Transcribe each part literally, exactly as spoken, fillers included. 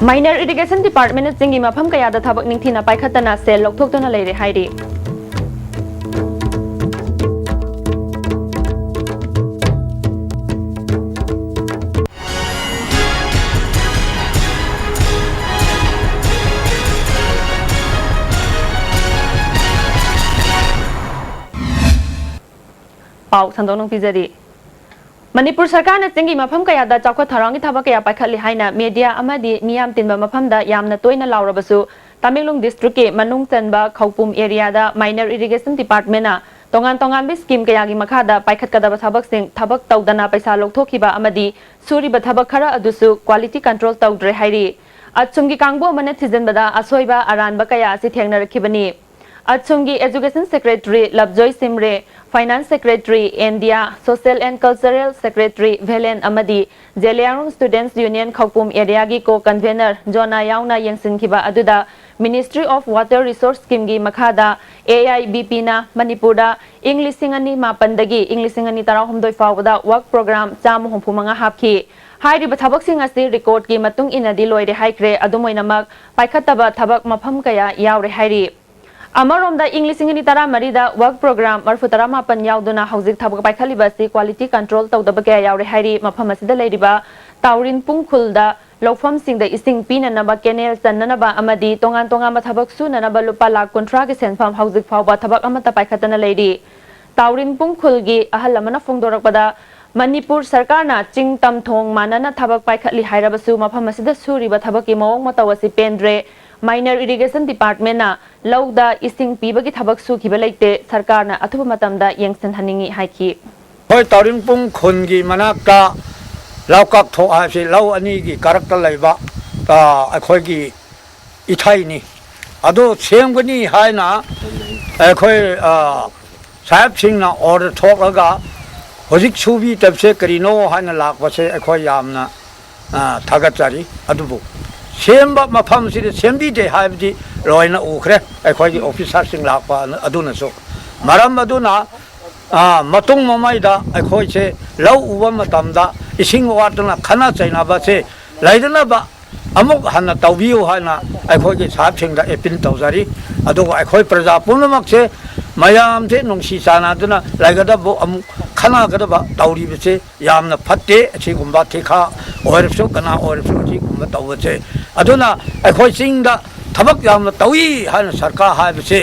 Minor Irrigation Departmentꯅ ꯆꯤꯡꯒꯤ ꯃꯐꯝ ꯀꯌꯥꯗ ꯊꯕꯛ ꯅꯤꯡꯊꯤꯅ ꯄꯥꯏꯈꯠꯇꯅ ꯁꯦꯜ ꯂꯧꯊꯣꯛꯇꯨꯅ ꯂꯩꯔꯦ ꯍꯥꯏꯔꯤ꯫ ꯄꯥꯎ ꯁꯟꯗꯣꯛꯅ ꯄꯤꯖꯔꯤ꯫ ꯃꯅꯤꯄꯨꯔ ꯁꯔꯀꯥꯔꯅ ꯆꯤꯡꯒꯤ ꯃꯐꯝ ꯀꯌꯥꯗ ꯆꯥꯎꯈꯠ ꯊꯧꯔꯥꯡꯒꯤ ꯊꯕꯛ ꯀꯌꯥ ꯄꯥꯏꯈꯠꯂꯤ ꯍꯥꯏꯅ ꯃꯦꯗꯤꯌꯥ ꯑꯃꯗꯤ ꯃꯤꯌꯥꯝ ꯇꯤꯟꯕ ꯃꯐꯝꯗ ꯌꯥꯝꯅ ꯇꯣꯏꯅ ꯂꯥꯎꯔꯕꯁꯨ, ꯇꯃꯦꯡꯂꯣꯡ ꯗꯤꯁꯇ꯭ꯔꯤꯛꯀꯤ ꯃꯅꯨꯡ ꯆꯟꯕ ꯈꯧꯄꯨꯝ ꯑꯦꯔꯤꯌꯥꯗ ꯃꯥꯏꯅꯔ ꯏꯔꯤꯒꯦꯁꯟ ꯗꯤꯄꯥꯔꯠꯃꯦꯟꯅ ꯇꯣꯉꯥꯟ ꯇꯣꯉꯥꯟꯕ ꯁ꯭ꯀꯤꯝ ꯀꯌꯥꯒꯤ ꯃꯈꯥꯗ ꯄꯥꯏꯈꯠꯀꯗꯕ ꯊꯕꯛꯁꯤꯡ ꯊꯕꯛ ꯇꯧꯗꯅ ꯄꯩꯁꯥ ꯂꯧꯊꯣꯛꯈꯤꯕ ꯑꯃꯗꯤ ꯁꯨꯔꯤꯕ ꯊꯕꯛ ꯈꯔ ꯑꯗꯨꯁꯨ ꯀ꯭ꯋꯥꯂꯤꯇꯤ ꯀꯟꯇ꯭ꯔꯣꯜ ꯇꯧꯗ꯭ꯔꯦ ꯍꯥꯏꯔꯤ꯫ ꯑꯆꯨꯝꯒꯤ ꯀꯥꯡꯕꯨ ꯑꯃꯅ ꯊꯤꯖꯤꯟꯕꯗ ꯑꯁꯣꯏꯕ ꯑꯔꯥꯟꯕ ꯀꯌꯥ ꯑꯁꯤ ꯊꯦꯡꯅꯔꯛꯈꯤꯕꯅꯤ꯫ ꯑꯆꯨꯝꯒꯤ Education Secretary ꯂꯞꯖꯣꯏ ꯁꯤꯝꯔꯦ, Finance Secretary India, Social and Cultural Secretary ꯚꯦꯂꯦꯟ ꯑꯃꯗꯤ ꯖꯦꯂꯤꯌꯥꯡꯔꯣꯡ Students Union ꯈꯧꯄꯨꯝ ꯑꯦꯔꯤꯌꯥꯒꯤ co-convenor ꯖꯣꯅꯥ ꯌꯥꯎꯅ ꯌꯦꯡꯁꯤꯟꯈꯤꯕ ꯑꯗꯨꯗ Ministry of Water Resource Schemeꯒꯤ ꯃꯈꯥꯗ AIBPꯅ ꯃꯅꯤꯄꯨꯔꯗ ꯏꯪ ꯂꯤꯁꯤꯡ ꯑꯅꯤ ꯃꯥꯄꯟꯗꯒꯤ ꯏꯪ ꯂꯤꯁꯤꯡ ꯑꯅꯤ ꯇꯔꯥꯍꯨꯝꯗꯣꯏ ꯐꯥꯎꯕꯗ work program ꯆꯥꯝꯃ ꯍꯨꯝꯐꯨ ꯃꯉꯥ ꯍꯥꯞꯈꯤ꯫ ꯍꯥꯏꯔꯤꯕ ꯊꯕꯛꯁꯤꯡ ꯑꯁꯤ recordꯀꯤ ꯃꯇꯨꯡ ꯏꯟꯅꯗꯤ ꯂꯣꯏꯔꯦ ꯍꯥꯏꯈ꯭ꯔꯦ, ꯑꯗꯨꯝ ꯑꯣꯏꯅꯃꯛ ꯄꯥꯏꯈꯠꯇꯕ ꯊꯕꯛ ꯃꯐꯝ ꯀꯌꯥ ꯌꯥꯎꯔꯦ ꯍꯥꯏꯔꯤ꯫ ꯑꯃꯔꯣꯝꯗ, ꯏꯪ ꯂꯤꯁꯤꯡ ꯑꯅꯤ ꯇꯔꯥꯃꯔꯤꯗ work program ꯃꯔꯤꯐꯨ ꯇꯔꯥꯃꯥꯄꯟ ꯌꯥꯎꯗꯨꯅ ꯍꯧꯖꯤꯛ ꯊꯕꯛ ꯄꯥꯏꯈꯠꯂꯤꯕ ꯑꯁꯤ quality control ꯇꯧꯗꯕ ꯀꯌꯥ ꯌꯥꯎꯔꯦ ꯍꯥꯏꯔꯤ꯫ ꯃꯐꯝ ꯑꯁꯤꯗ ꯂꯩꯔꯤꯕ ꯇꯥꯎꯔꯤꯟꯄꯨꯡ ꯈꯨꯜꯗ ꯂꯧꯐꯝꯁꯤꯡꯗ ꯏꯁꯤꯡ ꯄꯤꯅꯅꯕ canal ꯆꯟꯅꯅꯕ ꯑꯃꯗꯤ ꯇꯣꯉꯥꯟ ꯇꯣꯉꯥꯟꯕ ꯊꯕꯛ ꯁꯨꯅꯅꯕ ꯂꯨꯄꯥ ꯂꯥꯈ ꯀꯨꯟꯊ꯭ꯔꯥꯒꯤ ꯁꯦꯟꯐꯝ ꯍꯧꯖꯤꯛ ꯐꯥꯎꯕ ꯊꯕꯛ ꯑꯃꯠꯇ ꯄꯥꯏꯈꯠꯇꯅ ꯂꯩꯔꯤ꯫ ꯇꯥꯎꯔꯤꯟꯄꯨꯡ ꯈꯨꯜꯒꯤ ꯑꯍꯜ ꯑꯃꯅ ꯐꯣꯡꯗꯣꯔꯛꯄꯗ, ꯃꯅꯤꯄꯨꯔ ꯁꯔꯀꯥꯔꯅ ꯆꯤꯡ ꯇꯝ ꯊꯣꯡ ꯃꯥꯟꯅꯅ ꯊꯕꯛ ꯄꯥꯏꯈꯠꯂꯤ ꯍꯥꯏꯔꯕꯁꯨ, ꯃꯐꯝ ꯑꯁꯤꯗ ꯁꯨꯔꯤꯕ ꯊꯕꯛꯀꯤ ꯃꯑꯣꯡ ꯃꯇꯧ ꯑꯁꯤ ꯄꯦꯟꯗ꯭ꯔꯦ꯫ Minor Irrigation Departmentꯅ ꯂꯧꯗ ꯏꯁꯤꯡ ꯄꯤꯕꯒꯤ ꯊꯕꯛ ꯁꯨꯈꯤꯕ ꯂꯩꯇꯦ, ꯁꯔꯀꯥꯔꯅ ꯑꯊꯨꯕ ꯃꯇꯝꯗ ꯌꯦꯡꯁꯤꯟꯍꯟꯅꯤꯡꯏ ꯍꯥꯏꯈꯤ꯫ ꯑꯩꯈꯣꯏ ꯇꯥꯎꯔꯤꯡꯄꯨꯡ ꯈꯨꯟꯒꯤ ꯃꯅꯥꯛꯇ ꯂꯧꯀꯛ ꯊꯣꯛ ꯍꯥꯏꯕꯁꯤ ꯂꯧ ꯑꯅꯤꯒꯤ ꯀꯔꯛꯇ ꯂꯩꯕ, ꯑ, ꯑꯩꯈꯣꯏꯒꯤ ꯏꯊꯩꯅꯤ꯫ ꯑꯗꯨ ꯁꯦꯝꯒꯅꯤ ꯍꯥꯏꯅ ꯑꯩꯈꯣꯏ, ꯑ, ꯁꯥꯍꯦꯕꯁꯤꯡꯅ order ꯊꯣꯛꯂꯒ ꯍꯧꯖꯤꯛ ꯁꯨꯕꯤꯗꯕꯁꯦ ꯀꯔꯤꯅꯣ ꯍꯥꯏꯅ ꯂꯥꯛꯄꯁꯦ ꯑꯩꯈꯣꯏ ꯌꯥꯝꯅ, ꯑ, ꯊꯥꯒꯠꯆꯔꯤ꯫ ꯑꯗꯨꯕꯨ ꯁꯦꯝꯕ ꯃꯐꯝꯁꯤꯗ ꯁꯦꯝꯕꯤꯗꯦ ꯍꯥꯏꯕꯗꯤ ꯂꯣꯏꯅ ꯎꯈ꯭ꯔꯦ, ꯑꯩꯈꯣꯏꯒꯤ officerꯁꯤꯡ ꯂꯥꯛꯄ ꯑꯗꯨꯅꯁꯨ꯫ ꯃꯔꯝ ꯑꯗꯨꯅ, ꯑ, ꯃꯇꯨꯡ ꯃꯃꯩꯗ ꯑꯩꯈꯣꯏꯁꯦ ꯂꯧ ꯎꯕ ꯃꯇꯝꯗ ꯏꯁꯤꯡ ꯋꯥꯠꯇꯨꯅ ꯈꯠꯅ ꯆꯩꯅꯕꯁꯦ ꯂꯩꯗꯅꯕ ꯑꯃꯨꯛ ꯍꯟꯅ ꯇꯧꯕꯤꯌꯨ ꯍꯥꯏꯅ ꯑꯩꯈꯣꯏꯒꯤ ꯁꯥꯍꯦꯕꯁꯤꯡꯗ ꯑꯦꯄꯤꯜ ꯇꯧꯖꯔꯤ꯫ ꯑꯗꯨꯒ ꯑꯩꯈꯣꯏ ꯄ꯭ꯔꯖꯥ ꯄꯨꯝꯅꯃꯛꯁꯦ ꯃꯌꯥꯝꯁꯦ ꯅꯨꯡꯁꯤ ꯆꯥꯟꯅꯗꯨꯅ ꯂꯩꯒꯗꯕ, ꯑꯃꯨꯛ ꯈꯠꯅꯒꯗꯕ ꯇꯧꯔꯤꯕꯁꯦ ꯌꯥꯝꯅ ꯐꯠꯇꯦ꯫ ꯑꯁꯤꯒꯨꯝꯕ ꯊꯤꯀꯥ ꯑꯣꯏꯔꯁꯨ ꯀꯅꯥ ꯑꯣꯏꯔꯁꯨ ꯑꯁꯤꯒꯨꯝꯕ ꯇꯧꯕꯁꯦ꯫ ꯑꯗꯨꯅ ꯑꯩꯈꯣꯏ ꯆꯤꯡꯗ ꯊꯕꯛ ꯌꯥꯝꯅ ꯇꯧꯏ ꯍꯥꯏꯅ ꯁꯔꯀꯥꯔ ꯍꯥꯏꯕꯁꯦ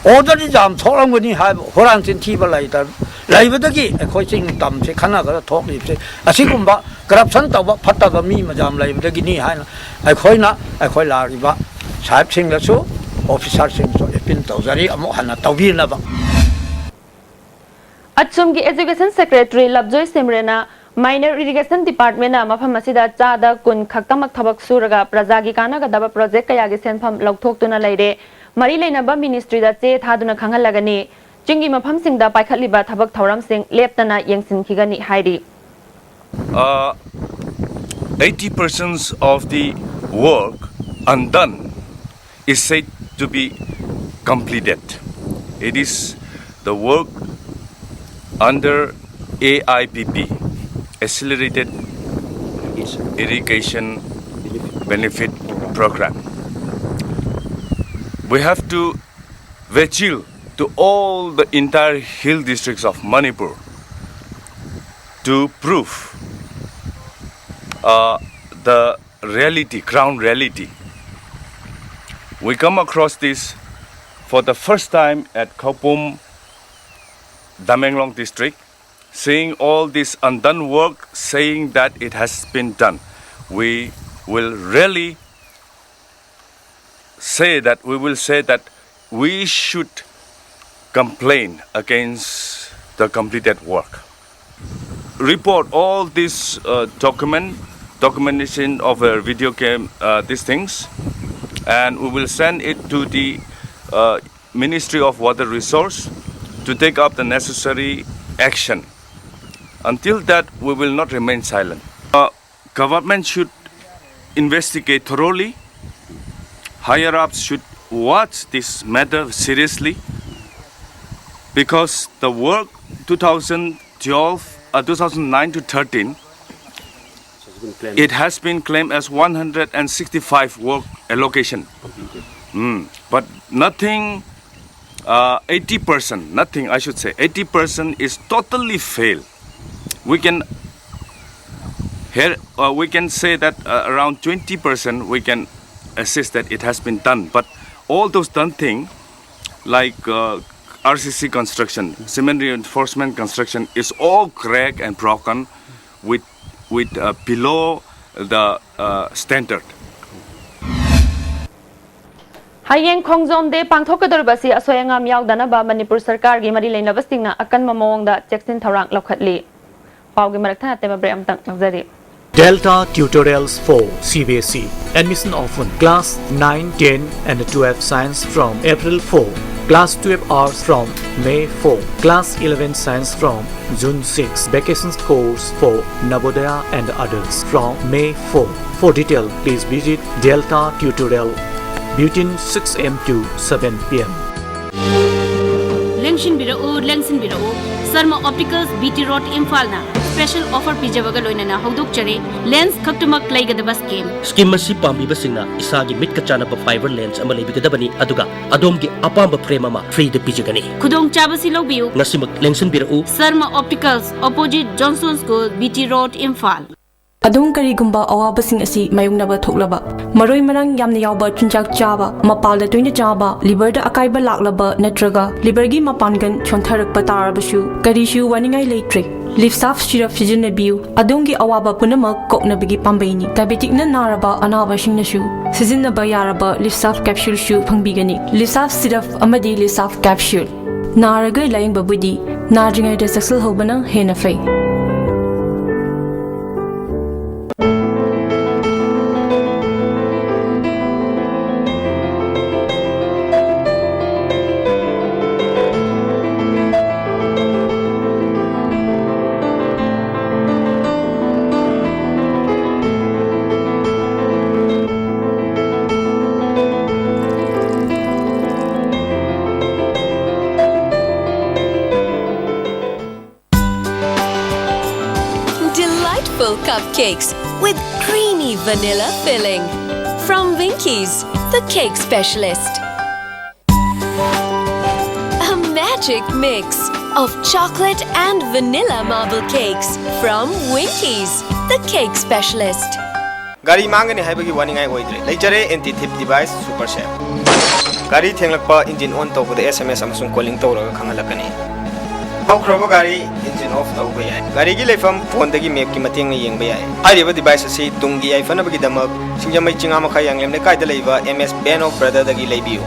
ꯑꯣꯔꯗꯔꯗꯤ ꯌꯥꯝ ꯊꯣꯛꯂꯝꯒꯅꯤ ꯍꯥꯏꯕ ꯍꯨꯔꯥꯟ ꯆꯤꯟꯊꯤꯕ ꯂꯩꯇ-, ꯂꯩꯕꯗꯒꯤ ꯑꯩꯈꯣꯏ ꯆꯤꯡ ꯇꯝꯁꯦ ꯈꯠꯅꯒꯗ ꯊꯣꯛꯂꯤꯕꯁꯦ꯫ ꯑꯁꯤꯒꯨꯝꯕ ꯀꯔꯞꯁꯟ ꯇꯧꯕ ꯐꯠꯇꯕ ꯃꯤ ꯃꯌꯥꯝ ꯂꯩꯕꯗꯒꯤꯅꯤ ꯍꯥꯏꯅ ꯑꯩꯈꯣꯏꯅ ꯑꯩꯈꯣꯏ ꯂꯥꯛꯂꯤꯕ ꯁꯥꯍꯦꯕꯁꯤꯡꯗꯁꯨ, ꯑꯣꯐꯤꯁꯥꯔꯁꯤꯡꯗꯁꯨ ꯑꯦꯄꯤꯜ ꯇꯧꯖꯔꯤ, ꯑꯃꯨꯛ ꯍꯟꯅ ꯇꯧꯕꯤꯅꯕ꯫ ꯑꯆꯨꯝꯒꯤ Education Secretary ꯂꯞꯖꯣꯏ ꯁꯤꯝꯔꯦꯅ Minor Irrigation Departmentꯅ ꯃꯐꯝ ꯑꯁꯤꯗ ꯆꯥꯗ ꯀꯨꯟ ꯈꯛꯇꯃꯛ ꯊꯕꯛ ꯁꯨꯔꯒ ꯄ꯭ꯔꯖꯥꯒꯤ ꯀꯥꯟꯅꯒꯗꯕ project ꯀꯌꯥꯒꯤ ꯁꯦꯟꯐꯝ ꯂꯧꯊꯣꯛꯇꯨꯅ ꯂꯩꯔꯦ꯫ ꯃꯔꯤ ꯂꯩꯅꯕ ministryꯗ ꯆꯦ ꯊꯥꯗꯨꯅ ꯈꯪꯍꯜꯂꯒꯅꯤ꯫ ꯆꯤꯡꯒꯤ ꯃꯐꯝꯁꯤꯡꯗ ꯄꯥꯏꯈꯠꯂꯤꯕ ꯊꯕꯛ ꯊꯧꯔꯝꯁꯤꯡ ꯂꯦꯞꯇꯅ ꯌꯦꯡꯁꯤꯟꯈꯤꯒꯅꯤ ꯍꯥꯏꯔꯤ꯫ Uh, eighty percent of the work undone is said to be completed. It is the work under A I B B, Accelerated Irrigation Benefit Program. We have to vigil to all the entire hill districts of Manipur to prove uh, the reality, ground reality. We come across this for the first time at Khaupum, Tamenglong district, seeing all this undone work, saying that it has been done. We will really say that, we will say that we should complain against the completed work. Report all this uh, document, documentation of a video game, uh, these things, and we will send it to the uh, Ministry of Water Resource to take up the necessary action. Until that, we will not remain silent. Uh, government should investigate thoroughly. Higher ups should watch this matter seriously, because the work two thousand twelve, uh, two thousand nine to thirteen, It has been claimed as one hundred sixty-five work allocation. Mm. But nothing, uh, eighty percent, nothing, I should say, eighty percent is totally failed. We can, here, uh, we can say that, uh, around twenty percent we can assist that it has been done. But all those done thing, like, uh, R C C construction, cement reinforcement construction, is all cracked and broken with, with, uh, below the, uh, standard. ꯍꯌꯦꯡ ꯈꯣꯡꯖꯣꯝ ꯗꯦ ꯄꯥꯡꯊꯣꯛꯀꯗꯧꯔꯤꯕ ꯑꯁꯤ ꯑꯁꯣꯏ ꯑꯉꯥꯝ ꯌꯥꯎꯗꯅꯕ ꯃꯅꯤꯄꯨꯔ ꯁꯔꯀꯥꯔꯒꯤ ꯃꯔꯤ ꯂꯩꯅꯕꯁꯤꯡꯅ ꯑꯀꯟꯕ ꯃꯑꯣꯡꯗ ꯆꯦꯛꯁꯤꯟ ꯊꯧꯔꯥꯡ ꯂꯧꯈꯠꯂꯤ꯫ ꯄꯥꯎꯒꯤ ꯃꯔꯛ ꯊꯠꯅ ꯇꯦꯝꯕ ꯕ꯭ꯔꯦꯛ ꯑꯃꯇꯪ ꯂꯧꯖꯔꯤ꯫ Delta Tutorials for C B S E. Admission open. Class nine, ten and twelve science from April four. Class twelve arts from May four. Class eleven science from June six. Vacation course for Navodaya and others from May four. For detail, please visit Delta Tutorial between six A M to seven P M. ꯂꯦꯡꯁꯤꯟꯕꯤꯔꯛꯎ, ꯂꯦꯡꯁꯤꯟꯕꯤꯔꯛꯎ꯫ Sharma opticals, B T road, ꯏꯝꯐꯥꯜꯅ special offer ꯄꯤꯖꯕꯒ ꯂꯣꯏꯅꯅ ꯍꯧꯗꯣꯛꯆꯔꯤ꯫ Lens ꯈꯛꯇꯃꯛ ꯂꯩꯒꯗꯕ scheme. Scheme ꯑꯁꯤ ꯄꯥꯝꯕꯤꯕꯁꯤꯡꯅ ꯏꯁꯥꯒꯤ ꯃꯤꯠꯀ ꯆꯥꯟꯅꯕ ꯐꯥꯏꯕꯔ ꯂꯦꯟꯁ ꯑꯃ ꯂꯩꯕꯤꯒꯗꯕꯅꯤ, ꯑꯗꯨꯒ ꯑꯗꯣꯝꯒꯤ ꯑꯄꯥꯝꯕ ꯐ꯭ꯔꯦꯝ ꯑꯃ ꯐ꯭ꯔꯤꯗ ꯄꯤꯖꯒꯅꯤ꯫ ꯈꯨꯗꯣꯡꯆꯥꯕꯁꯤ ꯂꯧꯕꯤꯌꯨ꯫ ꯉꯁꯤꯃꯛ ꯂꯦꯡꯁꯤꯟꯕꯤꯔꯛꯎ꯫ Sharma opticals, opposite Johnson school, B T road, Imphal. ꯑꯗꯣꯝ ꯀꯔꯤꯒꯨꯝꯕ ꯑꯋꯥꯕꯁꯤꯡ ꯑꯁꯤ ꯃꯥꯌꯣꯛꯅꯕ ꯊꯣꯛꯂꯕ, ꯃꯔꯣꯏ ꯃꯔꯥꯡ ꯌꯥꯝꯅ ꯌꯥꯎꯕ ꯆꯤꯟꯖꯥꯛ ꯆꯥꯕ, ꯃꯄꯥꯜꯗ ꯇꯣꯏꯅ ꯆꯥꯕ, ꯂꯤꯚꯔꯗ ꯑꯀꯥꯏꯕ ꯂꯥꯛꯂꯕ ꯅꯠꯇ꯭ꯔꯒ ꯂꯤꯚꯔꯒꯤ ꯃꯄꯥꯡꯒꯜ ꯁꯣꯟꯊꯔꯛꯄ ꯇꯥꯔꯕꯁꯨ, ꯀꯔꯤꯁꯨ ꯋꯥꯅꯤꯡꯉꯥꯏ ꯂꯩꯇ꯭ꯔꯦ꯫ ꯂꯤꯞꯁꯥꯐ ꯁꯤꯔꯞ ꯁꯤꯖꯤꯟꯅꯕꯤꯌꯨ꯫ ꯑꯗꯣꯝꯒꯤ ꯑꯋꯥꯕ ꯄꯨꯝꯅꯃꯛ ꯀꯣꯛꯅꯕꯒꯤ ꯄꯥꯝꯕꯩꯅꯤ꯫ ꯗꯥꯏꯕꯦꯇꯤꯛꯅ ꯅꯥꯔꯕ ꯑꯅꯥꯕꯁꯤꯡꯅꯁꯨ ꯁꯤꯖꯤꯟꯅꯕ ꯌꯥꯔꯕ ꯂꯤꯞꯁꯥꯐ ꯀꯦꯞꯁꯨꯜꯁꯨ ꯐꯪꯕꯤꯒꯅꯤ꯫ ꯂꯤꯞꯁꯥꯐ ꯁꯤꯔꯞ ꯑꯃꯗꯤ ꯂꯤꯞꯁꯥꯐ ꯀꯦꯞꯁꯨꯜ꯫ ꯅꯥꯔꯒ ꯂꯥꯌꯦꯡꯕꯕꯨꯗꯤ ꯅꯥꯗ꯭ꯔꯤꯉꯩꯗ ꯆꯦꯛꯁꯤꯜꯍꯧꯕꯅ ꯍꯦꯟꯅ ꯐꯩ꯫ Delightful cupcakes. with creamy vanilla filling. From Winkies, the cake specialist. A magic mix of chocolate and vanilla marble cakes from Winkies, the cake specialist. ꯒꯥꯔꯤ ꯃꯥꯡꯒꯅꯤ ꯍꯥꯏꯕꯒꯤ ꯋꯥꯅꯤꯡꯉꯥꯏ ꯑꯣꯏꯗ꯭ꯔꯦ꯫ ꯂꯩꯖꯔꯦ ꯑꯦꯟꯇꯤ ꯊꯤꯞ ꯗꯤꯚꯥꯏꯁ ꯁꯨꯄꯔ ꯁꯦꯐ꯫ ꯒꯥꯔꯤ ꯊꯦꯡꯂꯛꯄ, ꯏꯟꯖꯤꯟ ꯑꯣꯟ ꯇꯧꯕꯗ ꯑꯦꯁ ꯑꯦꯝ ꯑꯦꯁ ꯑꯃꯁꯨꯡ calling ꯇꯧꯔꯒ ꯈꯪꯍꯜꯂꯛꯀꯅꯤ꯫ ꯍꯧꯈ꯭ꯔꯕ ꯒꯥꯔꯤ ꯏꯟꯖꯤꯟ ꯑꯣꯐ ꯇꯧꯕ ꯌꯥꯏ꯫ ꯒꯥꯔꯤꯒꯤ ꯂꯩꯐꯝ ꯐꯣꯟꯗꯒꯤ ꯃꯦꯞꯀꯤ ꯃꯇꯦꯡꯅ ꯌꯦꯡꯕ ꯌꯥꯏ꯫ ꯍꯥꯏꯔꯤꯕ ꯗꯤꯚꯥꯏꯁ ꯑꯁꯤ ꯇꯨꯡꯒꯤ ꯌꯥꯏꯐꯅꯕꯒꯤꯗꯃꯛ ꯁꯤꯡꯖꯃꯩ ꯆꯤꯉꯥꯃꯈꯥ ꯌꯥꯡꯂꯦꯝ ꯂꯩꯀꯥꯏꯗ ꯂꯩꯕ ꯑꯦꯝ ꯑꯦꯁ ꯕꯦꯟ ꯑꯣꯐ ꯕ꯭ꯔꯗꯔꯗꯒꯤ ꯂꯩꯕꯤꯌꯨ꯫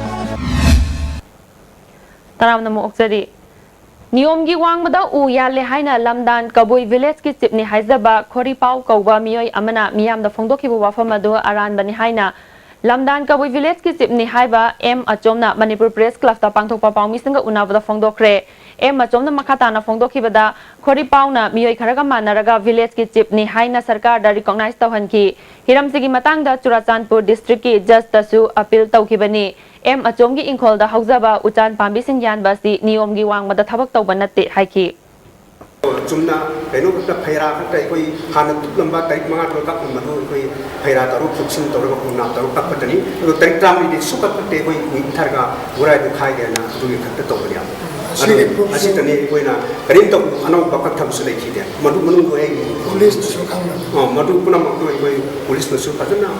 ꯇꯔꯥꯝꯅ ꯑꯃꯨꯛ ꯑꯣꯛꯆꯔꯤ꯫ ꯅꯤꯌꯣꯝꯒꯤ ꯋꯥꯡꯃꯗ ꯎ ꯌꯥꯜꯂꯦ ꯍꯥꯏꯅ ꯂꯝꯗꯥꯟ ꯀꯕꯨꯏ ꯚꯤꯂꯦꯖꯀꯤ ꯆꯤꯞꯅꯤ ꯍꯥꯏꯖꯕ ꯈꯣꯔꯤꯄꯥꯎ ꯀꯧꯕ ꯃꯤꯑꯣꯏ ꯑꯃꯅ ꯃꯤꯌꯥꯝꯗ ꯐꯣꯡꯗꯣꯛꯈꯤꯕ ꯋꯥꯐꯝ ꯑꯗꯨ ꯑꯔꯥꯟꯕꯅꯤ ꯍꯥꯏꯅ ꯂꯝꯗꯥꯟ ꯀꯕꯨꯏ ꯚꯤꯂꯦꯖꯀꯤ ꯆꯤꯞꯅꯤ ꯍꯥꯏꯕ ꯑꯦꯝ ꯑꯆꯣꯝꯅ ꯃꯅꯤꯄꯨꯔ ꯄ꯭ꯔꯦꯁ ꯀ꯭ꯂꯕꯇ ꯄꯥꯡꯊꯣꯛꯄ ꯄꯥꯎꯃꯤꯁꯤꯡꯒ ꯎꯅꯕꯗ ꯐꯣꯡꯗꯣꯛꯈ꯭ꯔꯦ꯫ ꯑꯦꯝ ꯑꯆꯣꯝꯅ ꯃꯈꯥ ꯇꯥꯅ ꯐꯣꯡꯗꯣꯛꯈꯤꯕꯗ, ꯈꯣꯔꯤꯄꯥꯎꯅ ꯃꯤꯑꯣꯏ ꯈꯔꯒ ꯃꯥꯟꯅꯔꯒ ꯚꯤꯂꯦꯖꯀꯤ ꯆꯤꯞꯅꯤ ꯍꯥꯏꯅ ꯁꯔꯀꯥꯔꯗ ꯔꯤꯀꯣꯛꯅꯥꯏꯖ ꯇꯧꯍꯟꯈꯤ꯫ ꯍꯤꯔꯝꯁꯤꯒꯤ ꯃꯇꯥꯡꯗ ꯆꯨꯔꯥꯆꯥꯟꯄꯨꯔ ꯗꯤꯁꯇ꯭ꯔꯤꯛꯀꯤ ꯖꯖꯇꯁꯨ ꯑꯄꯤꯜ ꯇꯧꯈꯤꯕꯅꯤ꯫ ꯑꯦꯝ ꯑꯆꯣꯝꯒꯤ ꯏꯪꯈꯣꯜꯗ ꯍꯧꯖꯕ ꯎꯆꯥꯟ ꯄꯥꯝꯕꯤꯁꯤꯡ ꯌꯥꯟꯕ ꯑꯁꯤ ꯅꯤꯌꯣꯝꯒꯤ ꯋꯥꯡꯃꯗ ꯊꯕꯛ ꯇꯧꯕ ꯅꯠꯇꯦ ꯍꯥꯏꯈꯤ꯫ ꯆꯨꯝꯅ ꯀꯩꯅꯣ ꯈꯛꯇ, ꯐꯩꯔꯥ ꯈꯛꯇ, ꯑꯩꯈꯣꯏ ꯍꯥꯟꯅ ꯇꯨꯞꯂꯝꯕ ꯇꯥꯔꯤꯛ ꯃꯉꯥꯗ ꯀꯛꯂꯝꯕꯗꯨ ꯑꯩꯈꯣꯏ ꯐꯩꯔꯥ ꯇꯔꯨꯛ ꯐꯨꯛꯁꯤꯟ ꯇꯧꯔꯒ ꯍꯨꯝꯅꯥ ꯇꯔꯨꯛ ꯀꯛꯄꯗꯅꯤ꯫ ꯑꯗꯣ ꯇꯥꯔꯤꯛ ꯇꯔꯥꯃꯔꯤꯗꯤ ꯁꯨꯛꯀꯛ ꯀꯛꯇꯦ, ꯑꯩꯈꯣꯏ ꯎꯏ ꯄꯤꯊꯔꯒ ꯒꯨꯔꯥꯏꯗꯨ ꯈꯥꯏꯒꯦꯅ ꯑꯗꯨꯒꯤ ꯈꯛꯇ ꯇꯧꯕꯅꯤ꯫ ꯑꯗꯨ ꯑꯁꯤꯗꯅꯤ ꯑꯩꯈꯣꯏꯅ ꯀꯔꯤꯝꯇ ꯑꯅꯧꯕ ꯀꯛꯊꯕꯁꯨ ꯂꯩꯈꯤꯗꯦ꯫ ꯃꯗꯨ ꯃꯅꯨꯡꯗ ꯑꯩ ꯄꯨꯂꯤꯁꯅꯁꯨ ꯈꯪꯗꯕ꯫ ꯑ, ꯃꯗꯨ ꯄꯨꯝꯅꯃꯛꯇꯨ ꯑꯩꯈꯣꯏ ꯄꯨꯂꯤꯁꯅꯁꯨ ꯐꯖꯅ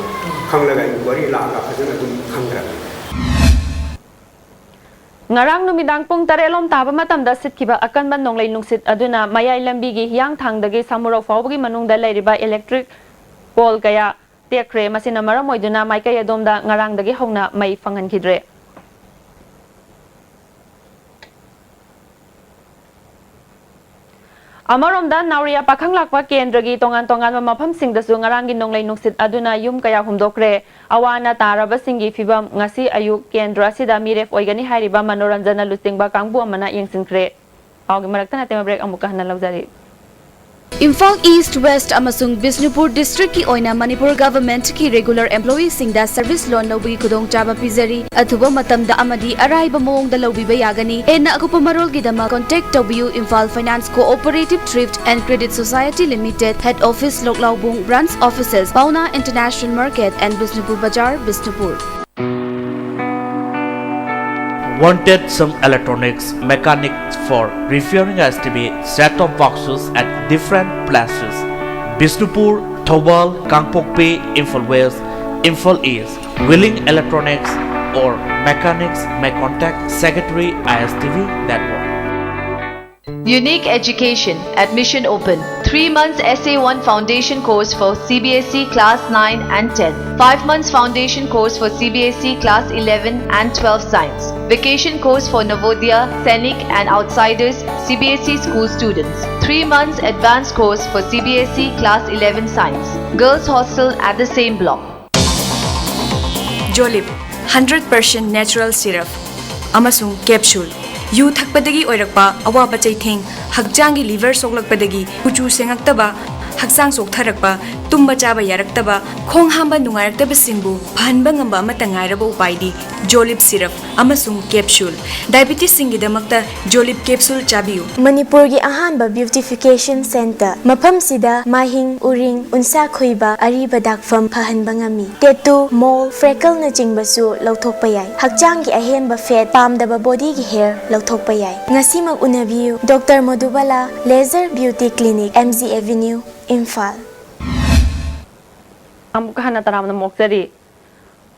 ꯈꯪꯂꯒ ꯏꯟꯀ꯭ꯋꯥꯏꯔꯤ ꯂꯥꯛꯑꯒ ꯐꯖꯅ ꯑꯗꯨꯝ ꯈꯪꯈ꯭ꯔꯅꯤ꯫ ꯉꯔꯥꯡ ꯅꯨꯃꯤꯗꯥꯡ ꯄꯨꯡ ꯇꯔꯦꯠ ꯂꯣꯝ ꯇꯥꯕ ꯃꯇꯝꯗ ꯁꯤꯠꯈꯤꯕ ꯑꯀꯟꯕ ꯅꯣꯡꯂꯩ ꯅꯨꯡꯁꯤꯠ ꯑꯗꯨꯅ ꯃꯌꯥꯏ ꯂꯝꯕꯤꯒꯤ ꯍꯤꯌꯥꯡꯊꯥꯡꯗꯒꯤ ꯁꯥꯃꯨꯔꯧ ꯐꯥꯎꯕꯒꯤ ꯃꯅꯨꯡꯗ ꯂꯩꯔꯤꯕ ꯏꯂꯦꯛꯇ꯭ꯔꯤꯛ ꯄꯣꯜ ꯀꯌꯥ ꯇꯦꯛꯈ꯭ꯔꯦ꯫ ꯃꯁꯤꯅ ꯃꯔꯝ ꯑꯣꯏꯗꯨꯅ ꯃꯥꯏꯀꯩ ꯑꯗꯣꯝꯗ ꯉꯔꯥꯡꯗꯒꯤ ꯍꯧꯅ ꯃꯩ ꯐꯪꯍꯟꯈꯤꯗ꯭ꯔꯦ꯫ ꯑꯃꯔꯣꯝꯗ, ꯅꯥꯎꯔꯤꯌꯥ ꯄꯥꯈꯪ ꯂꯥꯛꯄ ꯀꯦꯟꯗ꯭ꯔꯒꯤ ꯇꯣꯉꯥꯟ ꯇꯣꯉꯥꯟꯕ ꯃꯐꯝꯁꯤꯡꯗꯁꯨ ꯉꯔꯥꯡꯒꯤ ꯅꯣꯡꯂꯩ ꯅꯨꯡꯁꯤꯠ ꯑꯗꯨꯅ ꯌꯨꯝ ꯀꯌꯥ ꯍꯨꯝꯗꯣꯛꯈ꯭ꯔꯦ꯫ ꯑꯋꯥ ꯑꯅꯥ ꯇꯥꯔꯕꯁꯤꯡꯒꯤ ꯐꯤꯕꯝ ꯉꯁꯤ ꯑꯌꯨꯛ ꯀꯦꯟꯗ꯭ꯔ ꯑꯁꯤꯗ ꯃꯤꯔꯦꯞ ꯑꯣꯏꯒꯅꯤ ꯍꯥꯏꯔꯤꯕ ꯃꯅꯣꯔꯟꯖꯟꯅ ꯂꯨꯆꯤꯡꯕ ꯀꯥꯡꯕꯨ ꯑꯃꯅ ꯌꯦꯡꯁꯤꯟꯈ꯭ꯔꯦ꯫ ꯄꯥꯎꯒꯤ ꯃꯔꯛꯇ ꯅꯠꯇꯦ, ꯕ꯭ꯔꯦꯛ ꯑꯃꯨꯛꯀ ꯍꯟꯅ ꯂꯧꯖꯔꯤ꯫ ꯏꯝꯐꯥꯜ ꯏꯁ꯭ꯠ, ꯋꯦꯁ꯭ꯠ ꯑꯃꯁꯨꯡ ꯕꯤꯁꯅꯨꯄꯨꯔ ꯗꯤꯁꯇ꯭ꯔꯤꯛꯀꯤ ꯑꯣꯏꯅ ꯃꯅꯤꯄꯨꯔ ꯒꯚꯔꯟꯃꯦꯟꯠꯀꯤ ꯔꯤꯒꯨꯂꯔ ꯑꯦꯝꯄ꯭ꯂꯣꯌꯤꯁꯤꯡꯗ ꯁꯔꯚꯤꯁ ꯂꯣꯟ ꯂꯧꯕꯒꯤ ꯈꯨꯗꯣꯡꯆꯥꯕ ꯄꯤꯖꯔꯤ꯫ ꯑꯊꯨꯕ ꯃꯇꯝꯗ ꯑꯃꯗꯤ ꯑꯔꯥꯏꯕ ꯃꯑꯣꯡꯗ ꯂꯧꯕꯤꯕ ꯌꯥꯒꯅꯤ꯫ ꯍꯦꯟꯅ ꯑꯀꯨꯞꯄ ꯃꯔꯣꯜꯒꯤꯗꯃꯛ contact ꯇꯧꯕꯤꯌꯨ, Imphal Finance Cooperative Thrift and Credit Society Limited, Head Office, ꯂꯣꯛꯂꯥꯎꯕꯨꯡ, Branch Offices, Paona International Market and Bishnupur Bazar, Bishnupur. Wanted some electronics mechanics for repairing S T V set-top boxes at different places: Bishnupur, Thoubal, Kangpokpi, Imphal West, Imphal East. Willing electronics or mechanics may contact Secretary I S T V Network. Unique Education. Admission open. Three months S A one foundation course for C B S E class nine and ten. Five months foundation course for C B S E class eleven and twelve science. Vacation course for Navodaya, Sainik and outsiders C B S E school students. Three months advanced course for C B S E class eleven science. Girls hostel at the same block. ꯖꯣꯂꯤꯞ hundred percent natural syrup ꯑꯃꯁꯨꯡ capsule. ꯌꯨ ꯊꯛꯄꯗꯒꯤ ꯑꯣꯏꯔꯛꯄ ꯑꯋꯥꯕ ꯆꯩꯊꯦꯡ, ꯍꯛꯆꯥꯡꯒꯤ liver ꯁꯣꯛꯂꯛꯄꯗꯒꯤ ꯀꯨꯆꯨ ꯁꯦꯡꯉꯛꯇꯕ, ꯍꯛꯆꯥꯡ ꯆꯣꯛꯊꯔꯛꯄ, ꯇꯨꯝꯕ ꯆꯥꯕ ꯌꯥꯔꯛꯇꯕ, ꯈꯣꯡ ꯍꯥꯝꯕ ꯅꯨꯡꯉꯥꯏꯔꯛꯇꯕꯁꯤꯡꯕꯨ ꯐꯍꯟꯕ ꯉꯝꯕ ꯑꯃꯠꯇ ꯉꯥꯏꯔꯕ ꯎꯄꯥꯏꯗꯤ ꯖꯣꯂꯤꯞ ꯁꯤꯔꯞ ꯑꯃꯁꯨꯡ ꯀꯦꯞꯁꯨꯜ꯫ ꯗꯥꯏꯕꯤꯇꯤꯁꯁꯤꯡꯒꯤꯗꯃꯛꯇ ꯖꯣꯂꯤꯞ ꯀꯦꯞꯁꯨꯜ ꯆꯥꯕꯤꯌꯨ꯫ ꯃꯅꯤꯄꯨꯔꯒꯤ ꯑꯍꯥꯟꯕ beautification centre꯫ ꯃꯐꯝꯁꯤꯗ ꯃꯥꯏꯍꯤꯡ, ꯎꯔꯤꯡ, ꯎꯟꯁꯥ ꯈꯨꯏꯕ, ꯑꯔꯤꯕ ꯗꯥꯛꯐꯝ ꯐꯍꯟꯕ ꯉꯝꯃꯤ꯫ Tattoo, mole, freckleꯅꯆꯤꯡꯕꯁꯨ ꯂꯧꯊꯣꯛꯄ ꯌꯥꯏ꯫ ꯍꯛꯆꯥꯡꯒꯤ ꯑꯍꯦꯟꯕ fat, ꯄꯥꯝꯗꯕ bodyꯒꯤ hair ꯂꯧꯊꯣꯛꯄ ꯌꯥꯏ꯫ ꯉꯁꯤꯃꯛ ꯎꯅꯕꯤꯌꯨ, Doctor Madhubala Laser Beauty Clinic, M G Avenue, Imphal꯫ ꯑꯃꯨꯛ ꯍꯟꯅ ꯇꯔꯥꯝꯅ ꯑꯣꯛꯆꯔꯤ꯫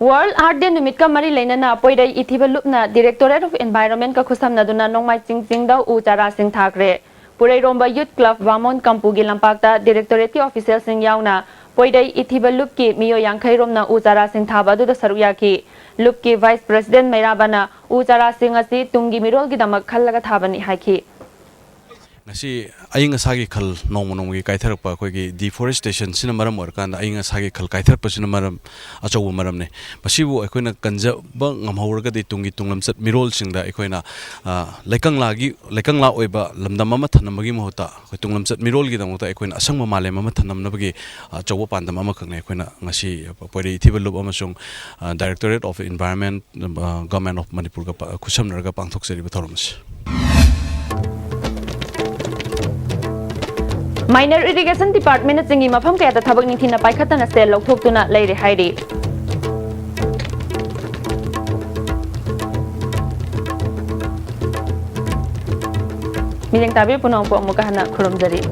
World Earth Day ꯅꯨꯃꯤꯠꯀ ꯃꯔꯤ ꯂꯩꯅꯅ ꯄꯣꯏꯔꯩ ꯏꯊꯤꯕ ꯂꯨꯞꯅ Directorate of Environmentꯀ ꯈꯨꯠꯁꯝꯅꯗꯨꯅ ꯅꯣꯡꯃꯥꯏꯖꯤꯡ ꯆꯤꯡꯗ ꯎ ꯆꯥꯔꯥꯁꯤꯡ ꯊꯥꯈ꯭ꯔꯦ꯫ ꯄꯨꯔꯩꯔꯣꯝꯕ Youth Club ꯕꯥꯃꯣꯟ ꯀꯝꯄꯨꯒꯤ ꯂꯝꯄꯥꯛꯇ Directorateꯀꯤ officialꯁꯤꯡ ꯌꯥꯎꯅ ꯄꯣꯏꯔꯩ ꯏꯊꯤꯕ ꯂꯨꯞꯀꯤ ꯃꯤꯑꯣꯏ ꯌꯥꯡꯈꯩ ꯔꯣꯝꯅ ꯎ ꯆꯥꯔꯥꯁꯤꯡ ꯊꯥꯕ ꯑꯗꯨꯗ ꯁꯔꯨꯛ ꯌꯥꯈꯤ꯫ ꯂꯨꯞꯀꯤ Vice President ꯃꯩꯔꯥꯕꯅ ꯎ ꯆꯥꯔꯥꯁꯤꯡ ꯑꯁꯤ ꯇꯨꯡꯒꯤ ꯃꯤꯔꯣꯜꯒꯤꯗꯃꯛ ꯈꯜꯂꯒ ꯊꯥꯕꯅꯤ ꯍꯥꯏꯈꯤ꯫ ꯉꯁꯤ ꯑꯏꯪ ꯑꯁꯥꯒꯤ ꯈꯜ ꯅꯣꯡꯃ ꯅꯣꯡꯃꯒꯤ ꯀꯥꯏꯊꯔꯛꯄ, ꯑꯩꯈꯣꯏꯒꯤ deforestation ꯁꯤꯅ ꯃꯔꯝ ꯑꯣꯏꯔꯀꯥꯟꯗ ꯑꯏꯪ ꯑꯁꯥꯒꯤ ꯈꯜ ꯀꯥꯏꯊꯔꯛꯄꯁꯤꯅ ꯃꯔꯝ, ꯑꯆꯧꯕ ꯃꯔꯝꯅꯤ꯫ ꯃꯁꯤꯕꯨ ꯑꯩꯈꯣꯏꯅ ꯀꯟꯖꯕ ꯉꯝꯍꯧꯔꯒꯗꯤ ꯇꯨꯡꯒꯤ ꯇꯨꯡꯂꯝꯆꯠ ꯃꯤꯔꯣꯜꯁꯤꯡꯗ ꯑꯩꯈꯣꯏꯅ, ꯑ, ꯂꯩꯀꯪꯂꯥꯒꯤ, ꯂꯩꯀꯪꯂꯥ ꯑꯣꯏꯕ ꯂꯝꯗꯝ ꯑꯃ ꯊꯝꯅꯕꯒꯤ ꯃꯍꯨꯠꯇ ꯑꯩꯈꯣꯏ ꯇꯨꯡꯂꯝꯆꯠ ꯃꯤꯔꯣꯜꯒꯤꯗꯃꯛꯇ ꯑꯩꯈꯣꯏꯅ ꯑꯁꯪꯕ ꯃꯥꯂꯦꯝ ꯑꯃ ꯊꯝꯅꯕꯒꯤ, ꯑ, ꯑꯆꯧꯕ ꯄꯥꯟꯗꯝ ꯑꯃꯈꯛꯅꯤ ꯑꯩꯈꯣꯏꯅ ꯉꯁꯤ ꯄꯣꯏꯔꯩ ꯏꯊꯤꯕ ꯂꯨꯞ ꯑꯃꯁꯨꯡ, ꯑ, Directorate of Environment, ꯑ, Government of ꯃꯅꯤꯄꯨꯔꯒ ꯄ-, ꯈꯨꯠꯁꯝꯅꯔꯒ ꯄꯥꯡꯊꯣꯛꯆꯔꯤꯕ ꯊꯧꯔꯝ ꯑꯁꯤ꯫ Minor Irrigation Department ꯅꯆꯤꯡꯒꯤ ꯃꯐꯝ ꯀꯌꯥꯗ ꯊꯕꯛ ꯅꯤꯡꯊꯤꯅ ꯄꯥꯏꯈꯠꯇꯅ ꯁꯦꯜ ꯂꯧꯊꯣꯛꯇꯨꯅ ꯂꯩꯔꯦ ꯍꯥꯏꯔꯤ꯫ ꯃꯤꯠꯌꯦꯡ ꯇꯥꯕꯤꯔꯤꯕ ꯄꯨꯝꯅꯃꯛꯄꯨ ꯑꯃꯨꯛꯀ ꯍꯟꯅ ꯈꯨꯔꯨꯝꯖꯔꯤ꯫